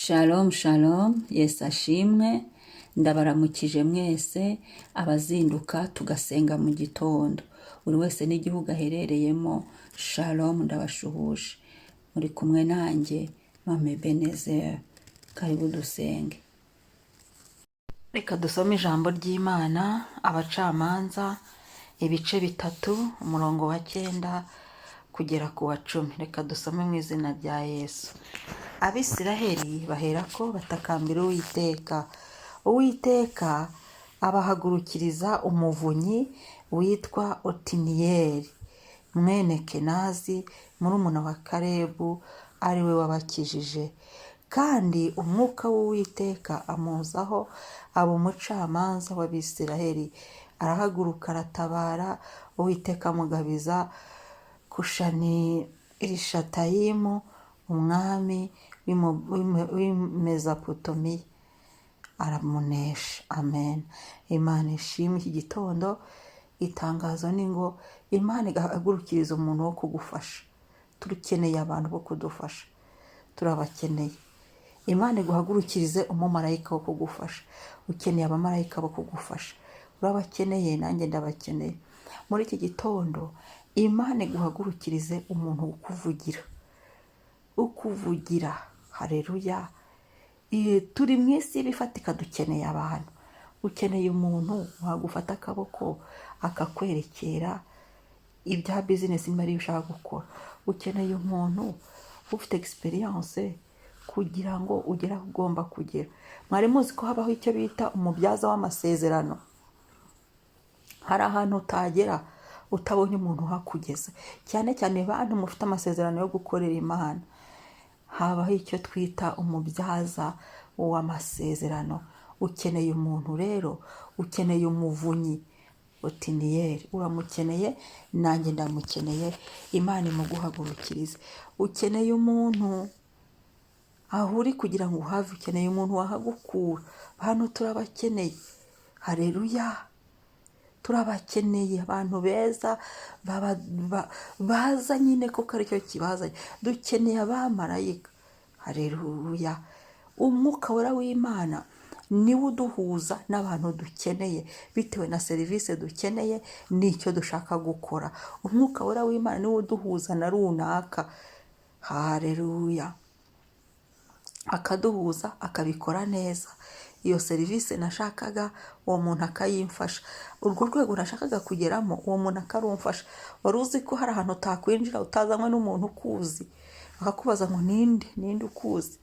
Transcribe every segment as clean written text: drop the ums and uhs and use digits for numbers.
Shalom shalom, Yesu ashimwe, ndabaramukije mwese abazinduka tugasenga mu gitondo. Buri wese n'igihugu aherereyemo, shalom ndabashuhuje. Muri kumwe nanjye, Mama Ebenezer. Karibu dusenge. Reka dusome ijambo ry'Imana, Abacamanza, ibice 3, umurongo wa 9 kugera ku wa 10. Reka dusome mu izina rya Yesu. Abisiraheli baherako batakambira Uwiteka. Uwiteka abahagurukiriza umuvunyi witwa Otiniyeli, mwene Kenazi, murumuna wa Kalebu, ari we wabakijije. Kandi umwuka w'Uwiteka amuzaho, aba umucamanza w'Abisiraheli. Arahaguruka aratabara, Uwiteka amugabiza Kushani-Rishatayimu, umwami w'i Mesopotamia, aramunesha. Amen. Imana ishimwe iki gitondo. Itangazo ni ngo Imana igahagurukiriza umuntu wo kugufasha. Dukeneye abantu bo kudufasha, turabakeneye. Imana iguhagurukirize umumarayika wo kugufasha. Ukeneye abamarayika bo kugufasha, urabakeneye, nanjye ndabakeneye. Muri iki gitondo Imana iguhagurukirize umuntu ukuvugira, ukuvugira. Hareruya! Turi mu isi y'ibifatika, dukeneye abantu. Ukeneye umuntu wagufata akaboko akakwerekera ibya business niba ariyo ushaka gukora. Ukeneye umuntu ufite experience kugira ngo ugere aho ugomba kugera. Mwari muzi ko habaho icyo bita umubyaza w'amasezerano? Hari ahantu utagera utabonye umuntu uhakugeza, cyane cyane bantu mufite amasezerano yo gukorera Imana. Habaho icyo twita umubyaza w'amasezerano. Ukeneye umuntu rero, ukeneye umuvunyi Otiniyeli, uramukeneye, nanjye ndamukeneye. Imana imuguhagurukirize. Ukeneye umuntu aho uri kugira ngo uhave, ukeneye umuntu wahagukura. Hano turabakeneye, hareruya, turabakeneye, abantu beza baza nyine kuko aricyo kibazanye. Dukeneye abamarayika, hareruya. Umwuka Wera w'Imana niwe uduhuza n'abantu dukeneye bitewe na serivisi dukeneye n'icyo dushaka gukora. Umwuka Wera w'Imana niwe uduhuza na runaka, hareruya, akaduhuza akabikora neza. Iyo serivisi nashakaga, uwo muntu akayimfasha. Urwo rwego nashakaga kugeramo, uwo muntu akarumfasha. Wari uzi ko hari ahantu utakwinjira utazanywe n'umuntu ukuzi, akakubaza ngo ninde, ninde ukuzi?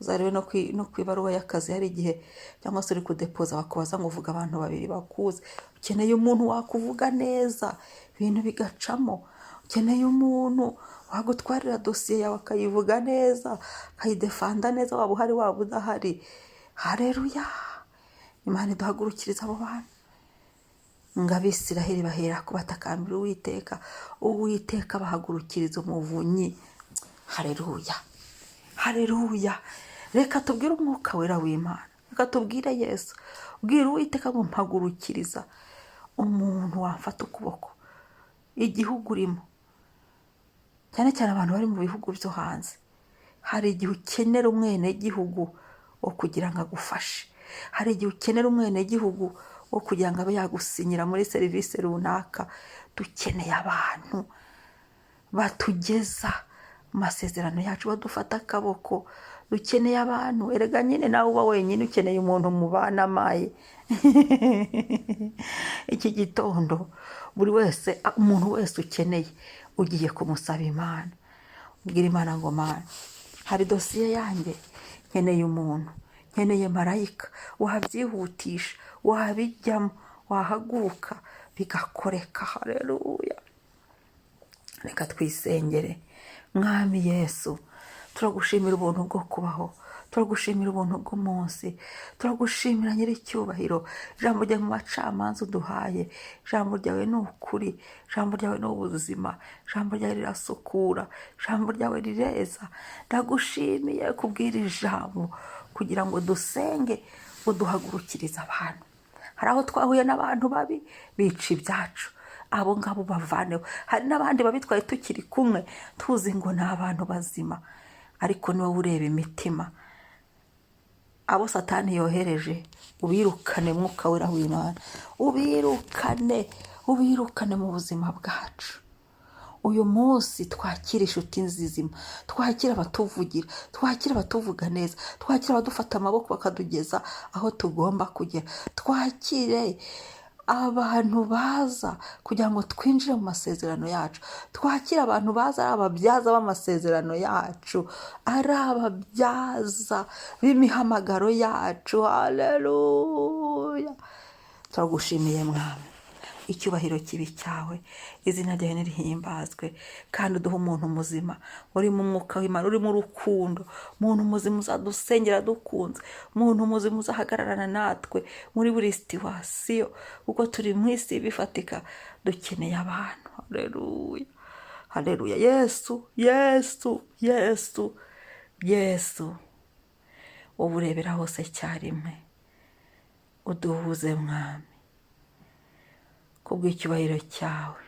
Uzarebe no ku ibaruwa y'akazi, hari igihe cyangwa se uri kudepoza bakubaza ngo uvuga abantu babiri bakuzi. Ukeneye umuntu wakuvuga neza ibintu bigacamo. Ukeneye umuntu wagutwarira dosiye yawe akayivuga neza, akayidefanda neza, waba uhari waba udahari. Hareruya! Imana iduhagurukiriza abo bantu. Ngo Abisiraheli bahera ko batakambira Uwiteka, Uwiteka bahagurukiriza umuvunyi. Hareruya, hareruya! Reka tubwire Umwuka Wera w'Imana, reka tubwire Yesu. Bwira Uwiteka ngo mpagurukiriza umuntu wamfata ukuboko. Igihugu urimo, cyane cyane abantu bari mu bihugu byo hanze, hari igihe ukenera umwenegihugu wo kugira ngo agufashe. Hari igihe ukenera umwenegihugu wo kugira ngo abe yagusinyira muri serivisi runaka. Dukeneye abantu batugeza mu masezerano yacu, badufata akaboko. Dukeneye abantu. Erega nyine nawe uba wenyine, ukeneye umuntu mubana amaye. Iki gitondo buri wese, umuntu wese ukeneye, ugiye kumusaba Imana. Ubwira Imana ngo Mana, hari dosiye yanjye, nkeneye umuntu, nkeneye marayika wabyihutisha, wabijyamo, wahaguruka bigakoreka. Hareruya! Reka twisengere. Mwami Yesu, turagushimira ubuntu bwo kubaho, turagushimira ubuntu bw'umunsi, turagushimira Nyiricyubahiro ijambo ryawe mu Bacamanza uduhaye. Ijambo ryawe ni ukuri, ijambo ryawe ni ubuzima, ijambo ryawe rirasukura, ijambo ryawe rireza. Ndagushimiye kubwira ijambo kugira ngo dusenge uduhagurukirize abantu. Hari aho twahuye n'abantu babi bica ibyacu, abo ngabo bavaneho. Hari n'abandi babi twari tukiri kumwe tuzi ngo ni abantu bazima, ariko ni wowe ureba imitima. Abo Satani yohereje ubirukane, Mwuka Wera w'Imana, ubirukane, ubirukane mu buzima bwacu. Uyu munsi twakire inshuti nzizima, twakire abatuvugira, twakire abatuvuga neza, twakire abadufata amaboko bakatugeza aho tugomba kugera, twakire abantu baza kugira ngo twinjire mu masezerano yacu, twakire abantu baza ari ababyaza b'amasezerano yacu, ari ababyaza b'imihamagaro yacu. Haleluya! Turagushimiye Mwami, icyubahiro kibi cyawe, izina ryawe nirihimbazwe, kandi uduhe umuntu muzima urimo umwuka w'Imana, urimo urukundo, umuntu muzima uzadusengera dukunze, umuntu muzima uzahagararana natwe muri buri situation, kuko turi mu isi bifatika, dukeneye abantu. Haleluya, haleluya! Yesu, Yesu, Yesu, Yesu, wowe urebera hose icyarimwe, uduhuze Mwami, kubw'icyubahiro cyawe,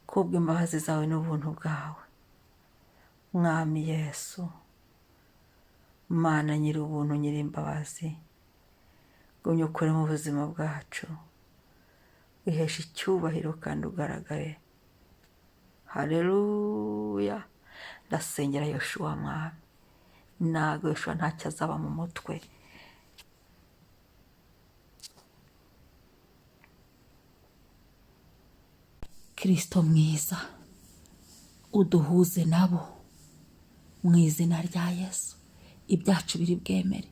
kubw'imbabazi zawe n'ubuntu bwawe. Mwami Yesu, Mana nyir'ubuntu, nyir'imbabazi, gumya ukore mu buzima bwacu, wiheshe icyubahiro kandi ugaragare. Haleluya! Ndasengera Yoshuwa Mwami, ntabwo Yoshuwa ntacyo azaba mu mutwe. Kristo mwiza, uduhuze nabo mu izina rya Yesu, ibyacu biri bwemere.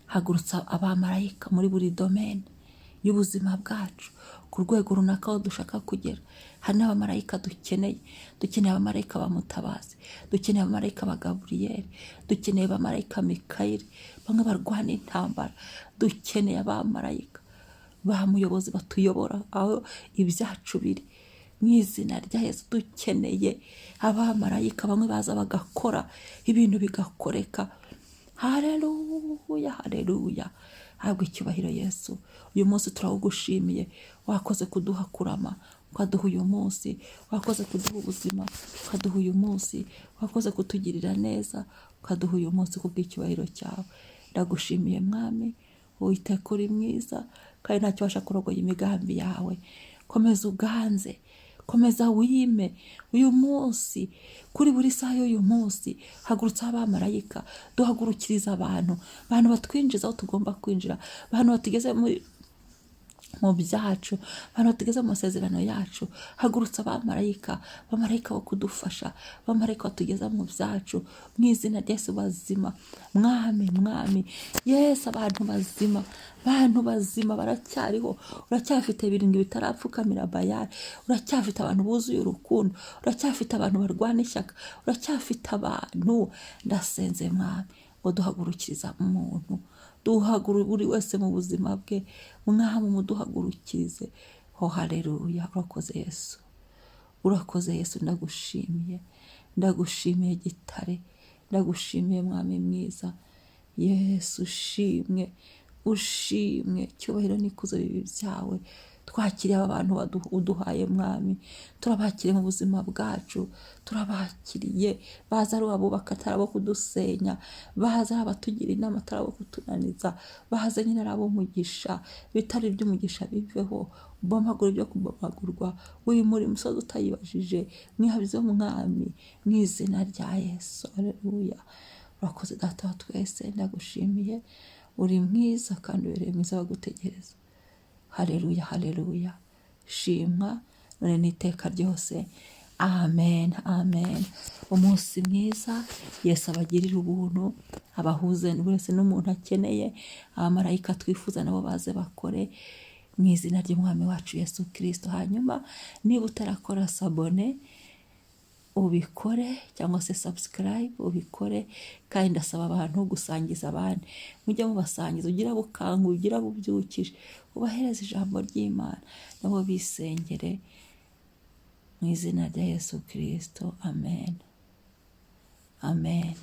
Hagurutsa abamarayika muri buri domaine y'ubuzima bwacu, ku rwego runaka aho dushaka kugera. Hari n'abamarayika dukeneye, dukeneye abamarayika ba Mutabazi, dukeneye abamarayika ba Gaburiyeli, dukeneye abamarayika Mikayeli, bamwe barwana intambara, dukeneye abamarayika ba muyobozi batuyobora aho ibyacu biri. Mu izina rya Yesu dukeneye abamarayika bamwe baza bagakora ibintu bigakoreka. Haleluya, haleluya! Habwa icyubahiro Yesu. Uyu munsi turawugushimiye, wakoze kuduha kurama ukaduha uyu munsi, wakoze kuduha ubuzima ukaduha uyu munsi, wakoze kutugirira neza ukaduha uyu munsi kubw'icyubahiro cyawe. Ndagushimiye Mwami, Uwiteka uri mwiza kandi ntacyo ubasha kurogoya imigambi yawe. Komeza uganze, komeza wime uyu munsi, kuri buri saha y'uyu munsi. Hagurutsa abamarayika, duhagurukiriza abantu, abantu batwinjiza aho tugomba kwinjira, abantu batugeze mu byacu, abantu batugeze mu masezerano yacu. Hagurutsa abamarayika, abamarayika bo kudufasha, abamarayika batugeza mu byacu, mu izina rya Yesu. Bazima Mwami, Mwami Yesu, abantu bazima, abantu bazima baracyariho. Uracyafite 7 bitarapfukamira Bayali, uracyafite abantu buzuye urukundo, uracyafite abantu barwana ishyaka, uracyafite abantu. Ndasenze Mwami ngo duhagurukiriza umuntu, duhaguru buri wese mu buzima bwe, Mwami umuduhagurukirize. Ho haleluya! Urakoze Yesu, urakoze Yesu, ndagushimiye, ndagushimiye Gitare, ndagushimiye Mwami mwiza. Yesu ushimwe, ushimwe, cyubahiro n'ikuzo bibi byawe. Twakiriye aba bantu uduhaye Mwami, turabakiriye mu buzima bwacu, turabakiriye. Baza ari abubaka atari abo kudusenya, baza ari abatugira inama atari abo kutunaniza, baza nyine ari ab'umugisha, bitari iby'umugisha biveho, ubomagura ibyo kubomagurwa, wimura imisozi utayibajije, mwihabize Mwami, mu izina rya Yesu. Haleluya! Urakoze Data wa twese, ndagushimiye, uri mwiza kandi ubereye mwiza bagutegereza. Haleluya, haleluya! Shimwa none n'iteka ryose. Amen, amen. Umunsi mwiza, Yesu abagirire ubuntu, abahuze buri wese n'umuntu akeneye, abamarayika twifuza nabo baze bakore mu izina ry'Umwami wacu Yesu Kristo. Hanyuma niba utarakora s'abonner ubikore, cyangwa se subscribe ubikore, kandi ndasaba abantu gusangiza abandi, mujye mubasangiza, ugira bukangu, ugira bubyukije, ubahereze ijambo ry'Imana nabo bisengere mu izina rya Yesu Kristo. Amen, amen.